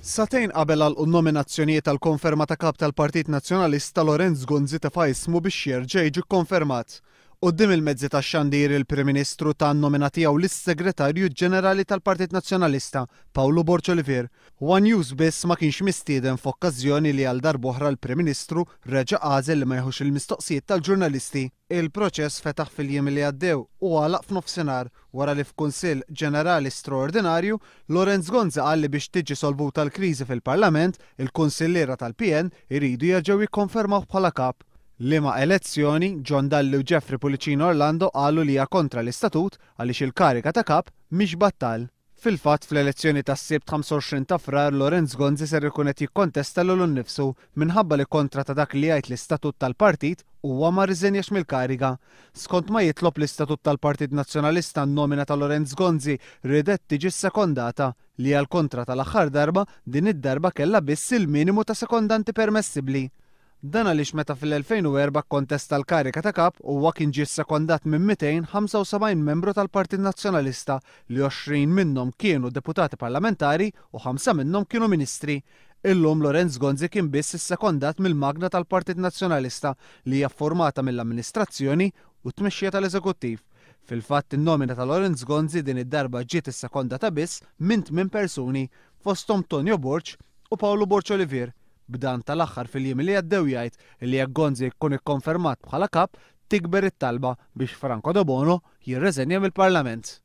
Sagħtejn qabel għalqu n-nominazzjonijiet għall-konferma ta' Kap tal-Partit Nazzjonalista, Lawrence Gonzi tefa' ismu biex jerġa' jiġi kkonfermat. Quddiem il-mezzi tax-xandir il-Prim Ministru ta n-nomina tiegħu lis-Segretarju Ġenerali tal-Partit Nazzjonalista, Pawlu Borg Olivier. One News biss ma kienx mistieden f'okkażjoni li għal darb'oħra l-Prim Ministru reġa' għażel li ma jieħux il-mistoqsijiet tal-ġurnalisti. Il-proċess fetaħ fil-jiem li għaddew u għalaq f'nofsinhar wara li f'Kunsill Ġenerali Straordinarju, Lawrence Gonzi qal li biex tiġi solvuta l-kriżi fil-Parlament, il-kunsilliera tal-PN iridu jerġgħu jikkonfermawh bħala Kap. Liema elezzjoni, John Dalli u Jeffrey Pullicino Orlando qalu li hija kontra l-istatut għaliex il-kariga ta' Kap mhix battal. Fil-fatt, fl-elezzjoni tas-Sibt 25 ta' Frar, Lawrence Gonzi ser ikun qed jikkontesta lilu nnifsu minħabba li kontra ta' dak li jgħid l-istatut tal-partit, huwa ma rriżenjax mill-kariga. Skont ma jitlob l-istatut tal-Partit Nazzjonalista n-nomina ta' Lawrence Gonzi riedet tiġi ssekondata, li għal kontra tal-aħħar darba, din id-darba kellha biss il-minimu ta' sekondanti permessibbli. Dan għaliex meta fil-2004 kkontesta l-kariga ta' Kap, huwa kien ġie ssekondat minn 275 membru tal-Partit Nazzjonalista li 20 minnhom kienu deputati parlamentari u ħamsa minnhom kienu ministri. Illum Lawrence Gonzi kien biss issekondat mill-magna tal-Partit Nazzjonalista li hija fformata mill-amministrazzjoni u t-tmexxija tal-eżekuttiv. Fil-fatt in-nomina ta' Lawrence Gonzi din id-darba ġiet issekondata biss minn tmien persuni, fosthom Tonio Borg u Pawlu Borg Olivier. B'dan tal-aħħar fil-jiem li għaddew jgħid li jekk Gonzi jkun ikkonfermat bħala Kap, tikber it-talba biex Franco Debono jirreżenja mill-Parlament.